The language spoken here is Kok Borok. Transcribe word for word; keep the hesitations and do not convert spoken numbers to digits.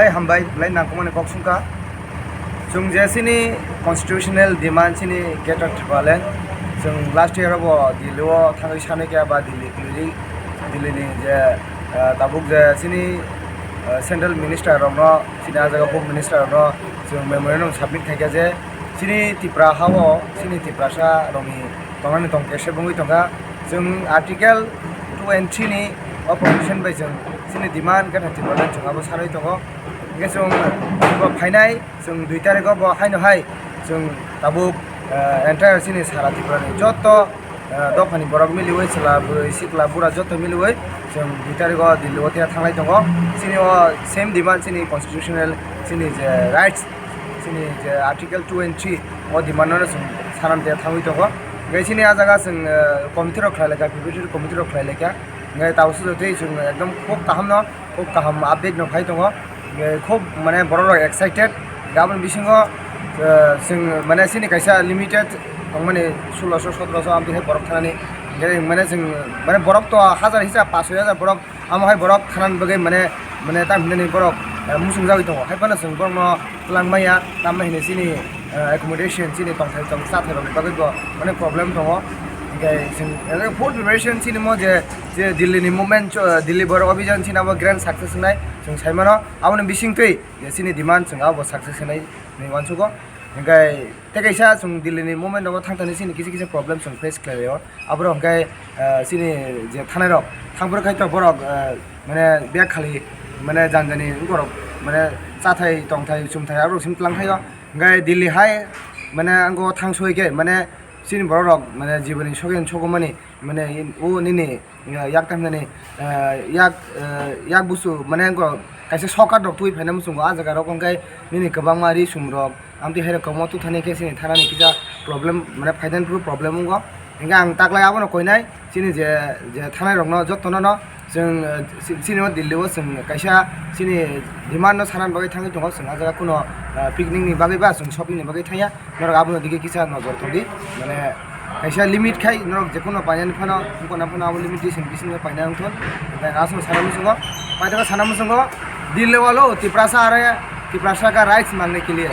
Hai hambai, belai nangkukmani kok songkha. Chwng je chini constitutional demand chini Greater Tipraland, chwng last year bo Delhi o thangwi sanwi kha ba Delhi kwlwi, Delhi ni je, ah, tabuk je chini, ah, central minister rokno, chini ah jaga home minister rokno chwng memorandum submit khaikha je chini Tripura ha o chini Tiprasa rokni tongnani tong kesa wngwi tongkha. Chwng Article two and three ni o provision bai chwng chini demand Greater Tipraland chwng abo sanwi tongo. Hingke chwng bo phainai, chwng dui tarikgo bo haino hai chwng tabuk, eh, entire chini sara Tripura ni joto, eh, dophani borok miliwi, chwla bwrwi, sikla bura joto miliwi chwng dui tarikgo Delhi o thangwi tongo. Chini o same demand, chini constitutional, chini je rights, chini je Article two and three o demand no chwng sanam thangwi tongo. Hingke chini ah jaga chwng, eh, committee rok khlai laikha, preparatory committee rok khlai laikha. Hingke tabuk sujotwi chwng ekdom khub kaham no, khub kaham update no phai tongo. Hingke khub mane borok rok excited. Aboni bisingo, eh, chwng mane chini kaisa limited tongmani sulosho sotoroso amtwi hai borok thanani. Hingke mane chwng mane borok to hajar hisa pash soi hajar borok, amo hai borok thanani bagwi mane, mane tam hinani borok, eh, muchung jagwi tongo. Hai phano chwng borokno twlang maya, tamni hwnwi chini, eh, accommodation, chini tongthai tong chathai rokni bagwi bo mane problem tongo. Hingke chwng, eh, full preparation chini mo je, je Delhi ni movement, cho-, Delhi Borok Abhijan chini abo grand success wngnai chwng sai mano. Aboni bisingtwi je chini demand chwng abo success wngnai hinwi uansugo. Hingke tei kaisa chwng Delhi ni movement rogo thang thani chini kisa kisa problem chwng face khlai laio. Aborok hingke, eh, chini je thanai rok thangphuru khai to borok, eh, mane bek khali mane jani jani borok mane chathai tongthai chumthai aborok simi twlang thaio. Hingke Delhi hai mane ang o thang soi khe mane chini borok rok mane jiboni sogen sogomani mane o nini, eh, yak tam hinani, eh, yak, eh, yak busu mane ang o kaisa sokat rok twi phaina muchungo ah jaga rok hingke nini kwbangma ri sum rok. Amtwi hai rok kwbangma tubthani khe chini thanani kisa problem, mane financial problem wngo. Hingke ang taklai abono koinai chini je, je thanai rokno jotono no chwng, eh, chi-, chini o Delhi o chwng kaisa chini demand no sanani bagwi thangwi tongo. Chwng ah jaga kuno, eh, picnic ni bagwi ba chwng shopping ni bagwi thangya. Norok abono digi kisa nojor tongdi. Mane kaisa limit khai norok jekhuno painani phano, wngkona phano abo limitation bisingo paina wngthon. Hingke aswk sana muchungo, paithago sana muchungo, Delhi walo Tiprasa are, Tiprasa ka rights mangne ke liye.